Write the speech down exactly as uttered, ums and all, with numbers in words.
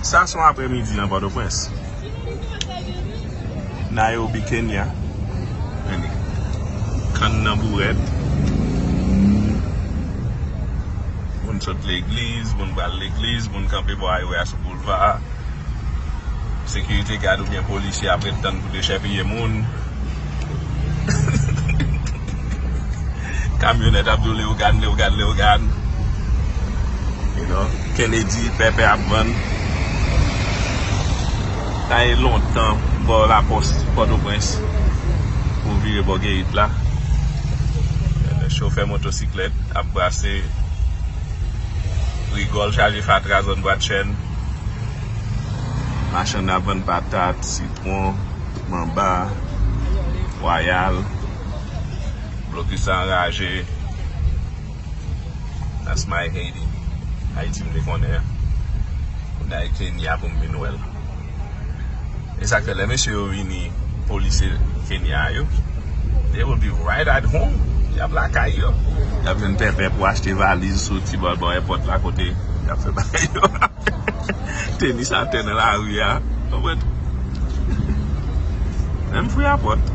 Sa se yon aprèmidi nan Pòtoprens. Nairobi, Kenya. Gade. Kann nan bourèt. Moun sot legliz, moun pral legliz, moun kanpe bò highway a sou boulva. Sekirite gad oubyen polisye ap ret tann pou dechèpiye moun. Kamyonèt ap di w Leyogàn, Leyogàn, Leyogàn. You know, Kennedy, pèpè ap vann. Sa e lontan, bò Lapòs, Pòtoprens, pou w vire bò Geyit la. Chofè motosiklèt ap brase. Rigòl chaje fatra zòn Bwadchèn. Machann ap vann patat, sitwon, manba, wayal. Blokis la anraje. That's my Haiti. Ayiti m te konnen an. Kounye a e Kenya pou m vin wè l. E sa k fè lè mesye yo vini, polisye Kenya yo, they will be right at home. Y ap lakay yo. Y ap jwenn pèpè pou achte valiz sou ti bò bò èpòt la kote y ap fè bagay yo. Tenis atè nan lari a. Konprann? Menm fri apòt.